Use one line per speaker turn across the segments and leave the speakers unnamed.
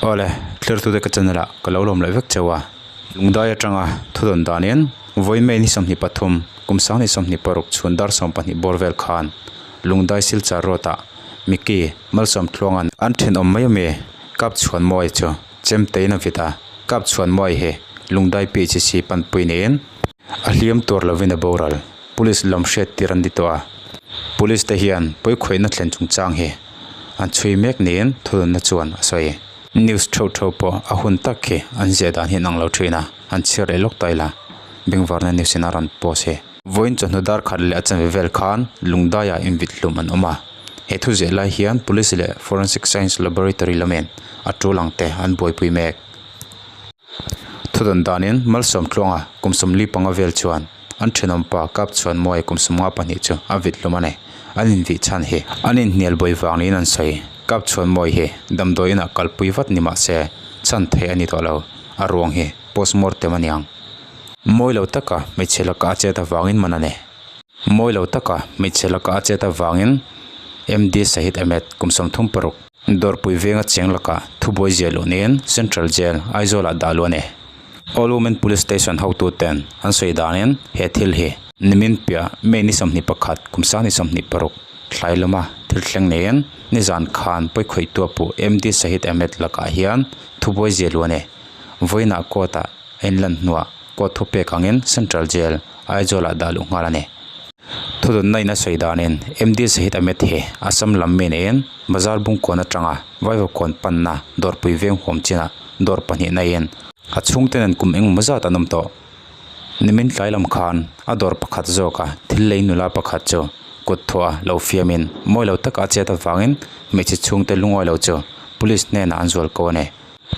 Awle, thlertute ka channel ah ka lo lawm leh vek cheu a. Lungdai atanga thudawn danin vawi May ni 23, kum 2026 chhun dar 12 bawr vel khan Lungdai Silchar Road ah Mickey Malsawm Tluanga'n an thenawm mai ami Kap Chhuanmawi chu chemtein a vit a, Kap Chhuanmawi hi Lungdai PHC panpui niin a hliam tur lovin a boral. Police lam hriat tir an ni tawh a, Police te hian pawikhawihna thlen chungchang hi an chhui mek niin thudawnna chuan a sawi. News theuh theuh pawh a hun tak khi an ziah dan hi an ang lo thin a, an chhiar leh lawk ta ila Bengvarna news in a rawn post hi. Vawiin chawhnu dar khat leh a chanve vel khan Lungdaiah invit hlum an awm a, he thu ziah lai hian Police leh Forensic Science Laboratory lamin a tul ang te an buaipui mek. Thudawn danin Malsawm Tluanga kum 45 vel chuan an thenawm pa Kap Chhuanmawi kum 52 chu a vit hlum a ni. An invih chhan hi an inhnial buai vang niin an sawi. Kap Chhuanmawi hi damdawi inah kalpui vat ni mah se chhan theih a ni tawh lo. A ruang hi postmortem a niang. Mawi lo taka hmeichhe laka a chet avangin man a ni. Mawi lo taka hmeichhe laka a chet avangin MD Sahid Ahmed kum 36 Dawrpui venga cheng lakah thubuai ziah luh niin Central Jail, Aizawl-ah dah luh a ni. All Women Police Station hotuten an sawi danin he thil hi nimin piah May ni 21 kum 2026 thlai lama thil thleng niin nizan khan pawikhawihtua puh MD Sahid Ahmed lakah hian thubuai ziah luh a ni. Vawiinah court-ah a inlan hnuah court thupek angin Central Jail, Aizawl-ah dah luh nghal a ni. Thudawnna in a sawi danin MD Zahid Ahmed hi Assam lam mi niin Bazar Bungkawn atanga Vaivakawn panna dawrpui veng huam chinah dawr pahnih naiin a chhungte nen kum engemaw zat an awm tawh. Nimin tlai lam khan a dawr pakhat zawka thil lei nula pakhat chu kut thuah lo fiamin mawi lo taka a chet avangin hmeichhe chhungte lungawi lo chu Police hnenah an zual ko a ni.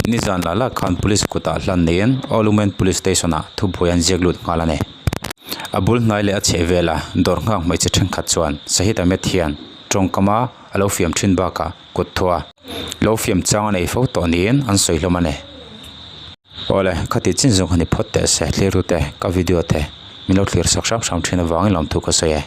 Nizan lah lah khan Police kutah hlan niin All Women Police Station ah thubuai an ziak lut nghal a ni. A bul hnai leh a chheh vela dawr nghak hmeichhe thenkhat chuan Sahid Ahmed hian tawngkama a lo fiam thin bakah kut thua lo fiam chang a nei fo tawh niin an sawi hlawm a ni. Awle, khati chin zawng kha ni phawt teh se, thlir tute ka video te min lo thlir sak hram hram thin avangin lawmthu ka sawi e.